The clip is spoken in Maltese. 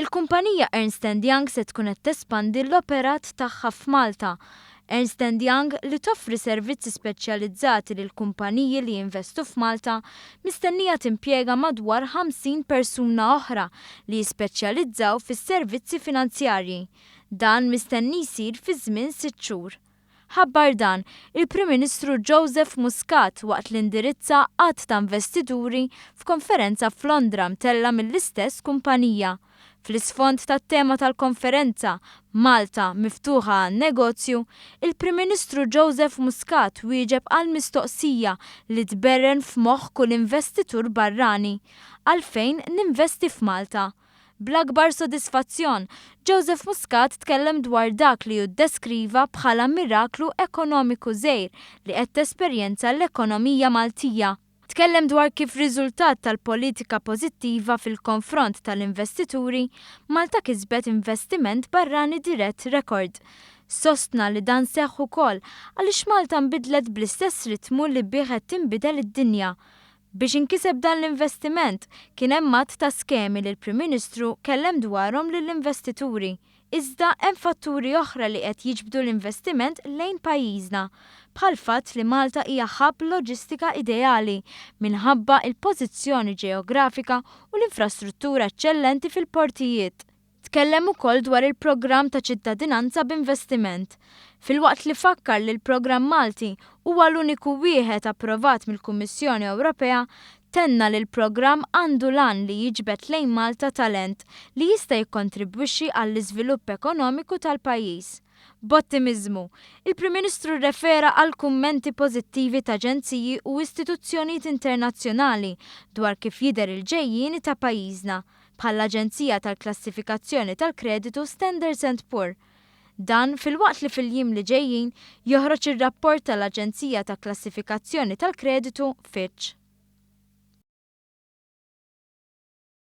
Il-kumpanija Ernst and Young se tkun qed tespandi l-operat tagħha f'Malta. Ernst and Young, li toffri servizzi speċjalizzati lil kumpaniji li jinvestu f'Malta, mistennija timpjega madwar 50 persuna oħra li jispeċjalizzaw fis-servizzi finanzjarji. Dan mistenni jsir fi żmien 6 xhur. Ħabbar dan il-Prim Ministru Joseph Muscat waqt li indirizza għadd ta' investituri f'konferenza f'Londra mtella' mill-istess kumpanija. Fl-isfond tat-tema tal-konferenza "Malta miftuħa għan-negozju", il-Prim Ministru Joseph Muscat wieġeb għal mistoqsija li tberren f'moħħ kull investitur barrani: "Għalfejn ninvesti f'Malta?" Bl-akbar sodisfazzjon, Joseph Muscat tkellem dwar dak li jiddeskriva bħala miraklu ekonomiku żgħir li qed tesperjenza l-ekonomija Maltija. Tkellem dwar kif riżultat tal-politika pożittiva fil-konfront tal-investituri, Malta kisbet investiment barrani dirett rekord. Sostna li dan seħħ ukoll għaliex Malta nbidlet bl-istess ritmu li bih qed tinbidel id-dinja. Biex inkiseb dan l-investiment, kien hemm għadd ta' skemi li l-Prim Ministru kellem dwarhom lill-investituri. Iżda hemm fatturi oħra li qed jiġbdu l-investiment lejn pajjiżna, bħal fatt li Malta hija hub loġistika ideali minħabba il-pożizzjoni ġeografika u l-infrastruttura eċċellenti fil-portijiet. Tkellem ukoll dwar il-programm ta' ċittadinanza b'investiment. Filwaqt li fakkar li l-programm Malti huwa l-uniku wieħed approvat mill-Kummissjoni Ewropea, tenna li l-programm għandu l-għan li jiġbed lejn Malta talent li jista' jikkontribwixxi għall-iżvilupp ekonomiku tal-pajjiż. B'ottimizmu, il-Prim Ministru rrefera għal kummenti pożittivi ta' aġenziji u istituzzjonijiet internazzjonali dwar kif jidher il-ġejjieni ta' pajjiżna, bħall-Aġenzija tal-Klassifikazzjoni tal-Kreditu Standards and Poor. Dan filwaqt li fil-jiem li ġejjin joħroġ ir-rapport tal-Aġenzija ta' Klassifikazzjoni tal-Kreditu Fitch.